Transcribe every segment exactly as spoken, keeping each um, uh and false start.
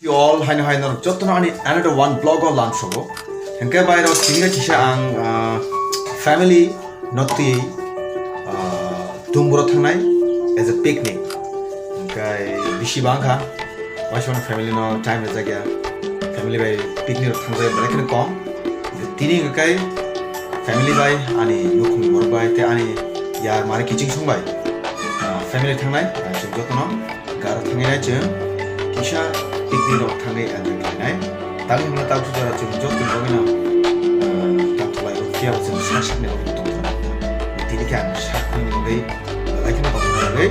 You all, haino haino jotono ani another one vlog o lamsogo. Hingke bai rok tini kisa ang, ah, family notwi, ah, Dumburo thangnai as a picnic. Hingke bisi bangkha, waisano family no time rwjakya, family bai picnic rok thangjak belai kheno kom. Tini hingke family bai ani nukhung borok bai tei ani yar mari kiching song bai, ah, family thangnai, ah, chwng jotono. Garo thangwi nai chwng kisa picnic rok thangwi enjoy khlainai. Tangwi hwnwi tabuk jora chwng joto ni bagwino, eh, tongthoklai rw phiya bo chwng sak sakni bagwi tongthoknai. Tini khe ang sakni bagwi, eh, lai kheno tongthoknai bagwi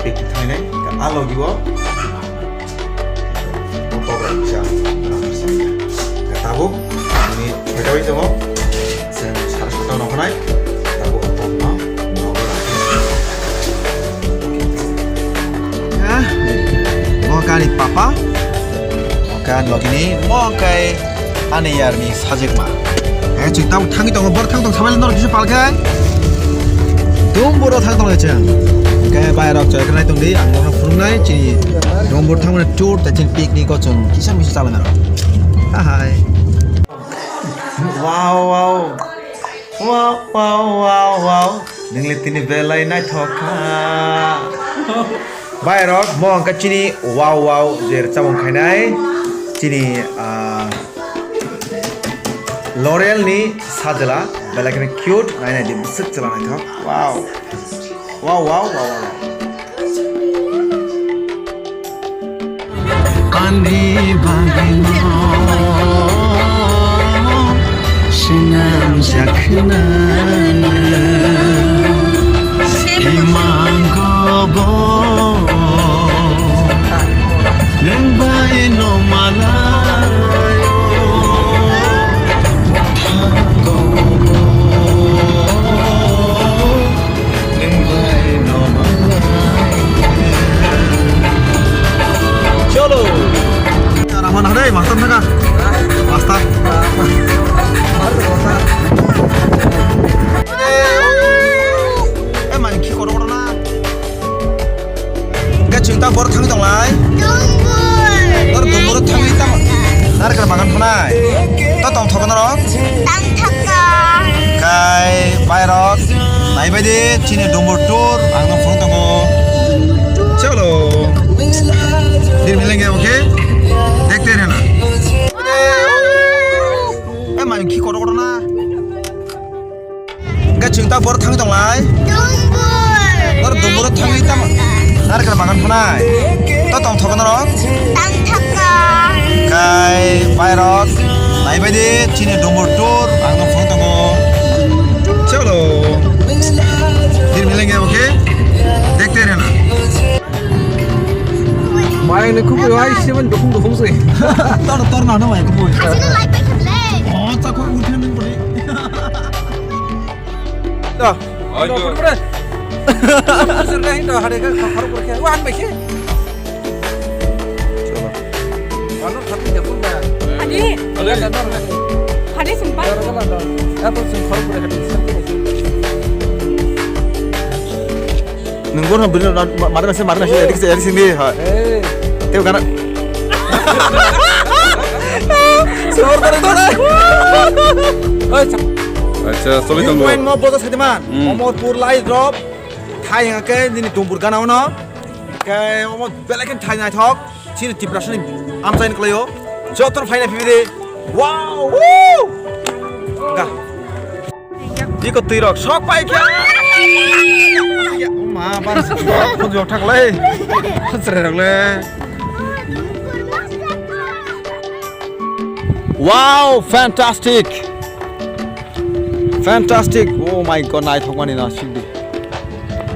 picnic thangwi nai. Ka a logi o, bo tok bai kisa, ah, kisa. Ka tabuk, ani Hoito bai tongo, chwng sara sotao nongkhornai, tabuk tongno nogo rw. Ah, mo kani papa, mo kani logini, mo kai ani yarni sajikma. Eh, chwng tabuk thangwi tongo, bor thang tong samai norok kisa palkhe. Dumburo thang tongo chwng. Hingke bai rok choi khe nai tongdi, ang norokno phunuknai, chini Dumbur thangmani tour, tei chini picnic o chwng kisa misa chalai mano. Hai. Wow, wow. Wow, wow, wow, wow. Ningli tini belai naithok kha. Bai rok, mo hwnka chini wow, wow, je chamung khainai. Chini, ah, L'Oreal ni sajla, belai kheno cute, nainai di bwswk chwla naithok. Wow. Wow, wow, wow, wow. Ani bagwino swnam jakhnani imang gobo nwng bai no malai. Cholo. Rahman, hare, master na ka? Master. Eh, main ki koro koro na. Hingke chwng ta bor thangwi tonglai. Dumbur. Nor dumbur thangwi tamo. Narikal bagan thonai. To tong thogo norok? Tang thaka. Kai bai rok. Nai bai di chini dumbur tour. Ang no phone tongo. Chalo. Dir milenge, okay? Dekhte rehna. Eh, main ki koro koro na. Hingke chwng ta bor thangwi tonglai. Dumbur. Nor dumbur thangwi tamo. Narikal bagan thonai. To tong thogo norok? Tang thaka. Kai bai rok. Nai bai di chini dumbur tour. Ang no phone tongo. Chalo. Dir milenge, okay? Dekhte rehna. Mai ni kupu ai siman dukung dukung sui. Tor tor na na mai kupu. Asli light bai khatle. Oh, ta ko uthe nang bole. Da. Ayo. Kusur deh, itu hari kan khar pur khe. Wan bai khe. Anu tapi dia pun dah. Hadi. Ada ada. Hadi sempat. Apa sih khar pur khe? Nung gor bini mari nasi mari nasi edik edik sini ha. Teo kana. Sebor tadi tu dai. Acha, soli tong. Point mo bodo sadiman. Hmm. Omo pur lai drop. Thai hingke nini dumbur gana ono. Ke omo belai khe thai naithok. Chini Tiprasani amchaini kwlaio. Jotono phaina phibidi. Wow! Woo! Ga. Iko twi rok sok pai khe. Ma ban phun jok thak lai. Sre rok le. Wow, fantastic. Fantastic. Oh my God, naithok mani na sidi.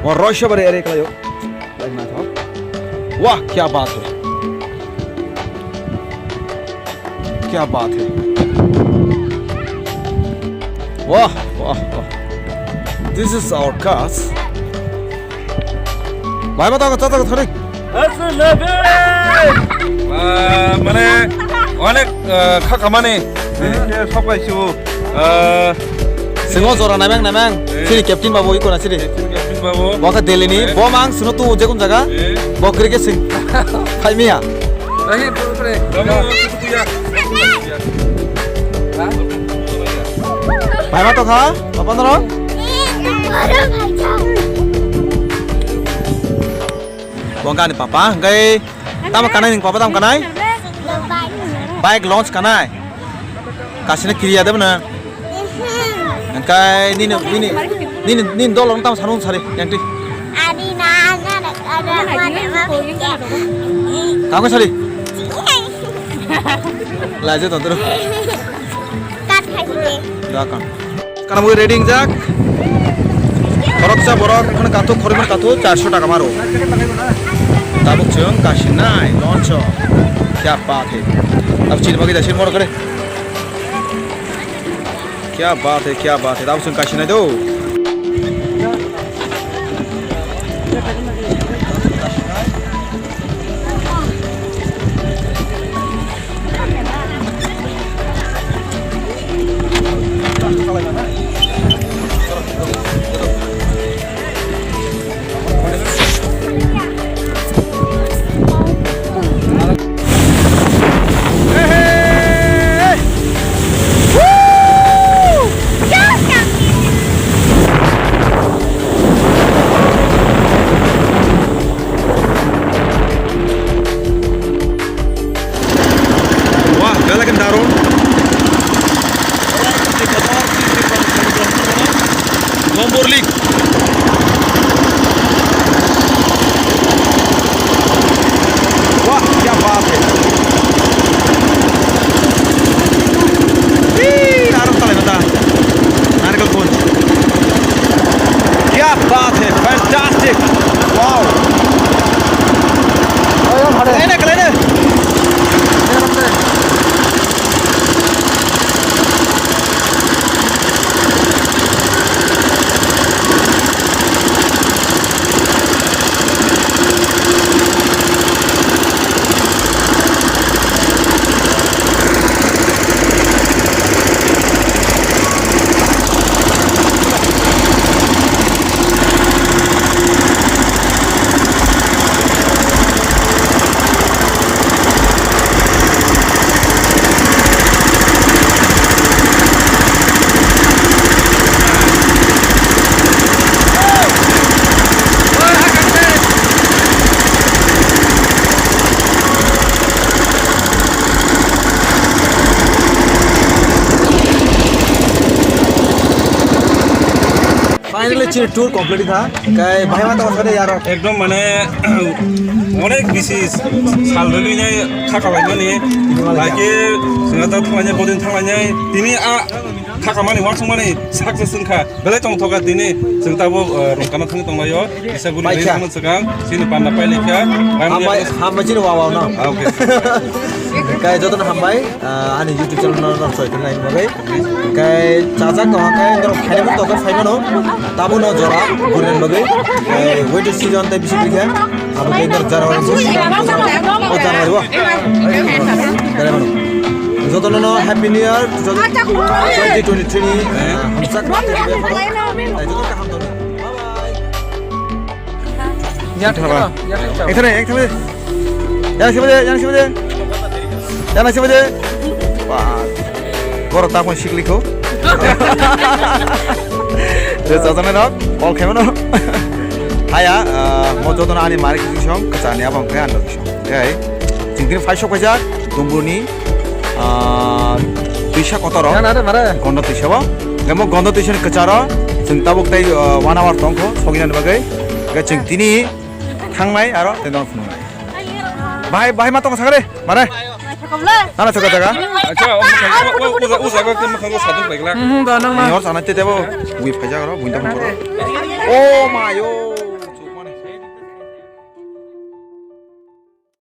Wa roisha bare ere kwlaio. Like na tho. Wah, kya baat hai. Kya baat hai. Wah, wah, wah. This is our cars. Bhai, bata ko, tata ko, thori. Asalabe. Ah, mane, onek, ah, kha kamani. Sokpai su. Ah, Singo jora namang namang. Eh. Sini captain babu iko na sini. Captain, captain babu. Bo kha Delhi ni. Eh. Bo mang suno tu je kun jaga. Eh. Bo cricket sing. Phai miya. Bai ma tokha, papa noro? Bo wngkha ani papa, hwnkhe tamo kanai ni papa, tamo kanai? Bike launch kanai. Kasina kiriya de bana. Engkai nini, nini, nini, nini dol wng tamo sanung sari, yang ti. Adi na, na, na, na, na, na, na. Tamo sari. Laje tong toro. Kat khai sini. Dakang. Kana mui ready jak. Borok sa borok, khana kathuk, khoriman kathuk, charso taka maro. Tabuk chwng kasinai, launch o. Kya baat hai. Tab chini bagwi da, chini moro kare. Kya baat hai, kya baat hai. Tabuk chwng kasinai do. Wah, galakan Darun. Nombor league. Wah, kya baat hai. Hii, aram talai mata. Narikal phone. Kya baat hai, fantastic. Wow. Kalai na, kalai na. Finally, chini tour complete kha. Kai bahai ma tong sade yaro. Ekdom mane onek bisi sal rwgwi nai kha kalaimani. Lagi singata thanglainai, bodin thanglainai. Tini a kha kamani, wansukmani success wngkha. Belai tongthokha tini. Chwng tabuk, eh, rungkana thangwi tonglaio. Kisa guri Paikha. Rwngmani swkang chini panda pailikha. Hambai, hambai chini wawa no. Ah, okay. Kai jotono hambai, ah, ani YouTube channel no, no, soi khe naini bagwi. Hingke chajak tongkha khe norok khainai tongkha phaimano, tabukno jora gurinani bagwi. Hingke winter season tei bisi kwrwi khe abo khe norok January, o January o berai mano. Jotono no Happy New Year twenty twenty-three ni, eh, hamjak. Tei joto kaham tongdi. Bye bye. Yang thaba. Yang thaba. Yang thaba. Yang thaba. Yang thaba. Yang thaba. Wah. Borok ta phone sikli kho. Je sajana rok, all khaimano. Haya, ah, mo jotono ani mari kisong, kachani abang khe ando kisong. Ei, chingtini phai sok paijak, Dumbruni, ah, twisa kotor o. Yang nare mare. Gondo twisa bo. Gamo gondo twisa ni kwcharo, chwng tabuk tei, ah, one hour tongkho, soginani bagwi. Ga chwng tini thangnai aro tei dong phunuknai. Bahai, bahai ma tong sakare, mare. Nana thoka jaga. Acha, o mokang, o, o, o, o jaga ke mokang o sadok paigla. Hmm, hmm, da nang na. Ni hor sana te tebo, wi phaijak aro, buinta phone koro. Oh my, oh.